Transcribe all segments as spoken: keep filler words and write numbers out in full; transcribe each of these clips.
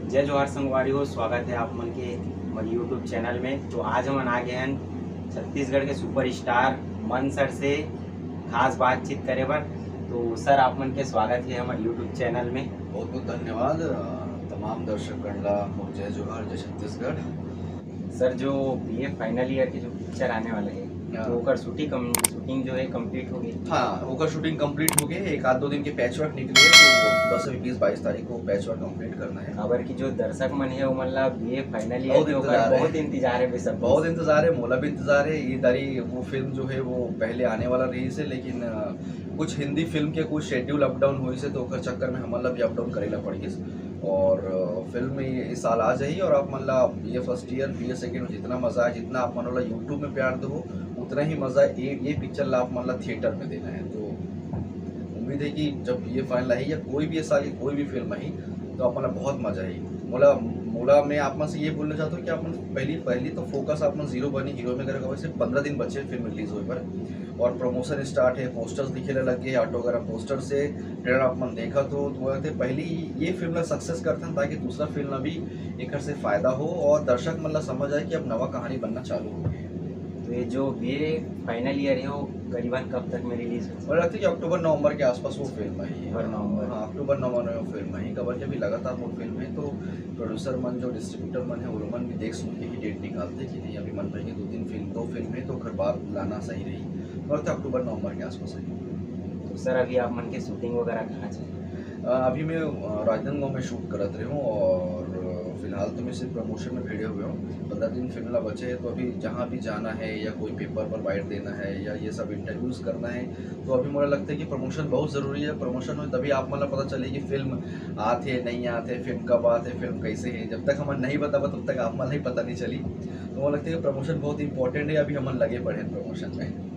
जय जोहार संगवारी हो, स्वागत है आप मन के हमर YouTube चैनल में। तो आज हमन आ गए हैं छत्तीसगढ़ के सुपरस्टार मन सर से खास बातचीत करे बर। तो सर, आप मन के स्वागत है हमर YouTube चैनल में। बहुत बहुत धन्यवाद। अ, तमाम दर्शक गण ला मोर जय जोहार, जय छत्तीसगढ़। सर, जो बीए फाइनल ईयर के जो पिक्चर आने वाला है, हाँ। तो ओकर शूटिंग कम, शूटिंग जो है कंप्लीट हो गई? हाँ, ओकर शूटिंग कंप्लीट हो गई, एक आध दो दिन के पैच वर्क निकले है, तो बस अभी बीस बाईस तारीख को पैच वर्क कंप्लीट करना है। काबर कि जो दर्शक मन है, ओमन ला बीए फाइनल ईयर बहुत के ओकर इंतजार है। बहुत इंतजार है बेशक। बहुत इंतजार है, मोला भी इंतजार है। ये दारी वो फिल्म जो है वो पहले आने वाला रही से, लेकिन अ, कुछ हिंदी फिल्म के कुछ शेड्यूल अप डाउन होइस हे, तो ओकर चक्कर में हमन ला भी अप डाउन करे ला पड़ गिस। और अ, फिल्म ये इस साल आ जाही और आप मन ला BA first year, BA second में जितना मजा आए, जितना आप मन ला YouTube में प्यार दो, उतना ही मजा ये, ये पिक्चर ला आप मन ला थिएटर में देना है। तो उम्मीद है कि जब बीए फाइनल आही या कोई भी इस साल की कोई भी फिल्म आही, तो आप मन ला बहुत मजा आही। मोला मोला मैं आप मन से ये बोलना चाहता हूँ कि आप मन पहली पहली तो फोकस आप मन जीरो बनी हीरो में करे, सिर्फ पंद्रह दिन बचे फिल्म रिलीज होए पर, और प्रमोशन स्टार्ट है, पोस्टर्स दिखे ला लग गए, ऑटोग्राफ पोस्टर से ट्रेलर आप मन देखत हो, तो बोलते पहली ये फिल्म ला सक्सेस करथन, ताकि दूसरा फिल्म ला भी एकर से फायदा हो और दर्शक मन ला समझ आए कि अब नवा कहानी बनना चालू हो गई है। तो ये जो बीए फाइनल ईयर है, वो करीबन कब तक में रिलीज हो? मुझे लगता है कि अक्टूबर नवंबर के आसपास वो फिल्म आई है। अक्टूबर नवंबर। हाँ, अक्टूबर नवंबर में वो फिल्म आई, काबर कि अभी लगातार वो फिल्म है, तो प्रोड्यूसर मन, जो डिस्ट्रीब्यूटर मन है, वो लोग मन भी देख सुन के ही डेट निकालते कि नहीं, अभी मन भाई की दो तीन फिल्म, दो फिल्म है, तो ओकर बाद लाना सही रही। मुझे लगता है अक्टूबर नवंबर के आसपास है। तो सर, अभी आप मन के शूटिंग वगैरह कहाँ चल रही है? अ, अभी मैं अ, राजनांदगांव में शूट करत रहे हूँ और अ, फिलहाल तो मैं सिर्फ प्रमोशन में भिड़े हुए हूँ। पंद्रह दिन फिल्म ला बचे है, तो अभी जहाँ भी जाना है या कोई पेपर पर बाइट देना है या ये सब इंटरव्यूज करना है, तो अभी मुझे लगता है कि प्रमोशन बहुत ज़रूरी है। प्रमोशन हो तभी आप मन ला पता चले कि फिल्म आत है, नहीं आत है, फिल्म कब आत है, फिल्म कैसे है। जब तक हमन नहीं बताबा, तब तक आप मन ला ही पता नहीं चली। तो मुझे लगता है कि प्रमोशन बहुत इंपॉर्टेंट है, अभी हमन लगे पड़े हैं प्रमोशन में।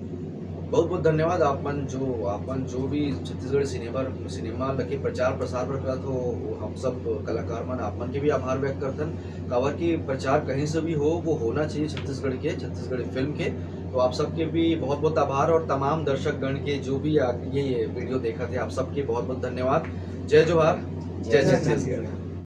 बहुत बहुत धन्यवाद आप मन जो, आप मन जो भी छत्तीसगढ़ी सिनेमा, सिनेमा लगे प्रचार प्रसार बर करत हो, वो हम सब कलाकार मन आप मन के भी आभार व्यक्त करथन। काबर कि प्रचार कहीं से भी हो, वो होना चाहिए छत्तीसगढ़ के, छत्तीसगढ़ी फिल्म के। तो आप सबके भी बहुत बहुत आभार और तमाम दर्शक गण के जो भी आ, ये, ये वीडियो देखत हे, आप सबके बहुत बहुत धन्यवाद। जय जोहार, जय जय छत्तीसगढ़। छत्तीसगढ़।